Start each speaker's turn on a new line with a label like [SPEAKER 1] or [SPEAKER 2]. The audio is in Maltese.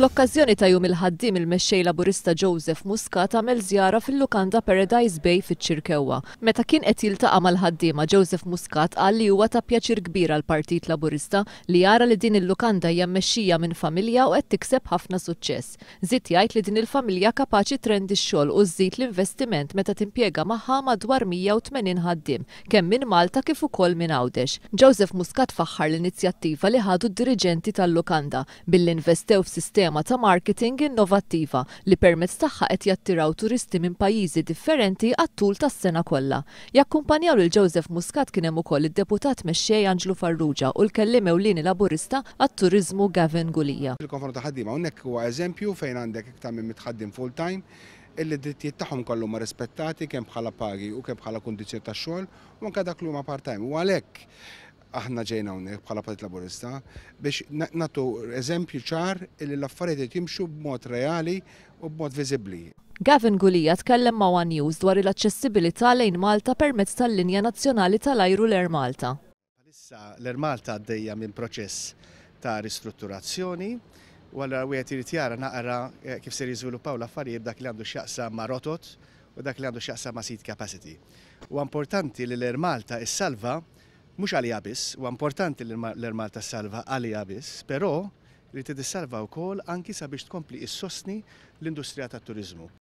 [SPEAKER 1] Fl-okkażjoni ta' Jum il-Ħaddiem il-Mexxej Laburista Joseph Muscat għamel żjara fil-lukanda Paradise Bay fiċ-Ċirkewwa. Meta kien qed jiltaqa' mal-ħaddiema Joseph Muscat qal li huwa ta' pjaċir kbir għall-Partit Laburista li jara li din il-lukanda hija mmexxija minn familja u qed tikseb ħafna suċċess. Żied jgħid li din il-familja kapaċi trendi x-xogħol u żżid l-investiment meta timpjega magħha madwar 180 ħaddiem, kemm minn Malta kif ukoll minn Għawdex. Joseph Muscat faħħar l-inizjattiva li ħadu d-diriġenti tal-lukanda billi investew f'sistema ta' marketing innovattiva li permezz tagħha qed jattiraw turisti minn pajjiżi differenti għat-tul tas-sena kollha. Jakkumpanjaw lil Joseph Muscat kien hemm ukoll id-Deputat Mexxej Anġlu Farrugia u l-Kelliem Ewlieni Laburista għat-Turiżmu Gavin Gulia.
[SPEAKER 2] Fil-konfront ta' ħaddiema hawnhekk huwa eżempju fejn għandek iktar minn 100 ħaddiem full-time illi d-drittijiet tagħhom kollha huma rispettati kemm bħala pagi u kemm bħala kundizzjoni tax-xogħol u anke dak li huma part-time. U għalhekk aħna ġejna hawnhekk bħala Partit Laburista biex nagħtu eżempju ċar illi l-affarijiet jimxu b'mod reali u b'mod viżibbli.
[SPEAKER 1] Gavin Gulia tkellem ma' One News dwar il-aċċessibilità lejn Malta permezz tal-linja nazzjonali tal-ajru l-Air Malta.
[SPEAKER 3] Bħalissa l-Air Malta għaddejja minn proċess ta' ristrutturazzjoni u allura wieħed irid jara naqra kif ser jiżviluppaw l-affarijiet dak li għandu x'jaqsam ma' rotot u dak li għandu x'jaqsam ma' seat capacity. Huwa importanti li l-Air Malta issalva mhux għaliha biss, huwa importanti li l-Air Malta ssalva għaliha biss, però li trid issalva wkoll anki sabiex tkompli issostni l-industrija tat-turiżmu.